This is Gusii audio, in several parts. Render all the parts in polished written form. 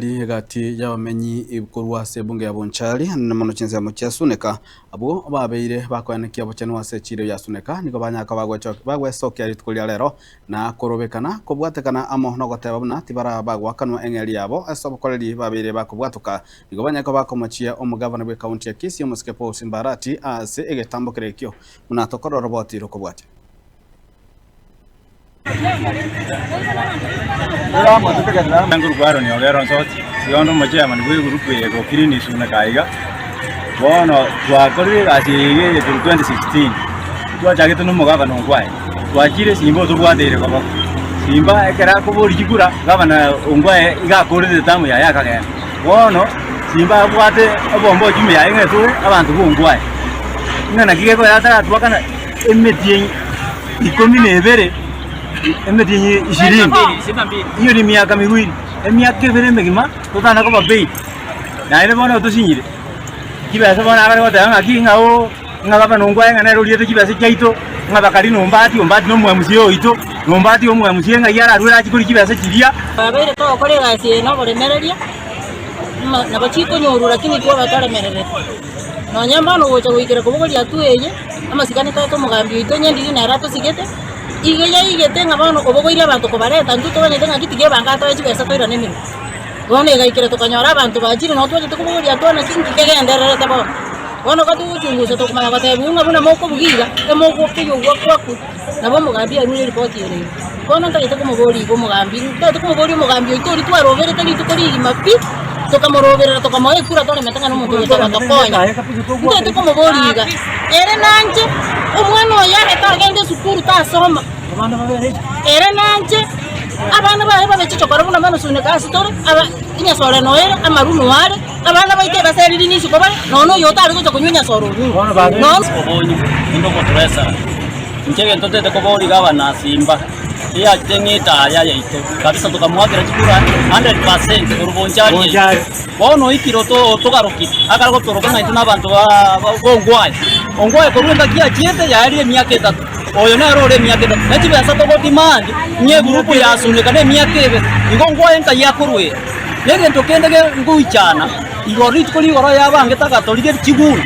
Egati y'abamenyi korwa ase ebunge ya Bonchari na mono chinsemo chia Suneka, abwo babeire bakoenekia obochenu ase echiiro ya Suneka nigo banyaka bagwesokia rituko ria rero na korobekana kobwatekana amo nogoteba buna tibara bagoakanwa eng'eria yabo ase obokoreri babeire bakobwatoka. Nigo banyaka bakomochia omogavana bw'ekaunti ya Kisii omosike Paul Simbarati ase egetambo kere ekio buna tokorora roboti rokobwatia. Nkorokwa Aaron Ogero Nsoti, igo onde omochairman bwe egroup eye ego clean Suneka iga. Bono twakorire egasi eye iga eye korwa 2016, twachagete na omogavana Ongwae, twachire Simba otobwateire koboko. Simba ekero akoboria chikura, gavana Ongwae iga akorete etamu yaye akagenda. Bono Simba abwate obomba ochumi yaye ng'a etore abanto ba Ongwae. Ng'a naki gekoera ataratwakana emetienyi ikomi na ebere, emetienyi ishirini, eyio ne emiaka miwili, emiaka ebere emegima totana koba paid, naende bono tosinyire, chibesa bono abare goteba ng'aki ng'a oo ng'a baba nongwae ng'a nere oriete chibesa chiaito, ng'a bakari na ombati, ombati na omwamusia oito, na ombati omwamusia ng'ai ararwere achie koria chibesa chiria. Twabeire togokora egasi eye noboremereria, ng'a nabo chikonyorwa lakini twaba toremerereti. Nonya mbono ogocha goikera kobogoria hatua eye, amasikani toete omogambi oito onye ndiri nere atosigete, igo yaigete ng'a bono obogoirie abanto kobareta intwe tobanyete ng'aki tiga ebango atoe chibesa toirane emeremo. Bono egaikera tokanyora abanto bachire nabo twachete kobogoria hatua naki nki kegendererete bono. Bono iga togochungusa tokomanya gotebiwa ng'a buna mokobugia iga, emogokeyia ogwakwa nabo omogambi arure eripoti ere iga. Bono ntagete komoboria iga omogambi, ntagete komoboria omogambi oito oria twaroberete rituko rigima pi, tokamoroberera tokamoa ekura toremete ng'a nomonto ogocha gotokonya. Ntagete komoboria iga, ere nanche omwana oye arete agende esukuru tasoma, ere nanche abana baye babe chichokora buna bono suneka ase tore, aba enyasore noere, amaru noare, abana baito ebaseriri nisiko bare, nonya oyo otare gocha konywa enyasore onyure. Nonya. Obonyi, naende ogotoresera. Inche egento ntete koboria gavana Simba, eyachete ng'a etaya yaito kabisa tokamoakera chikura 100% korwa Bonchari eye. Bono oikire otogarokire, akare gotoroka ng'a intwe na abanto ba Ongwae. Ongwae korwa engaki achiete yaerire emiaka etato, oyo nere ore emiaka etato. Ne chibesa togo demand ng'a egurupu yasuneka na emiaka ebere, igo Ongwae nkai akorwera. Na egento kende ngoichana. Igoro rituko rigoro yabangete agatorigeria chiguni,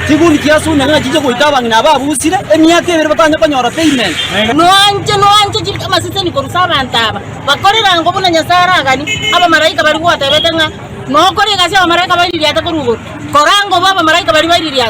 chiguni chiasune ng'a chiche goita abang'ina aba abusire emiaka ebere batanye konyora payment. Noanche, noanche chiri amaseseni korwa ase abanto aba, bakorerango buna Nyasae araganie, abamalaika baria gwatebete ng'a nokore egasi abamalaika baiririate korwa igoro, kora ango bo abamalaika baria baiririate.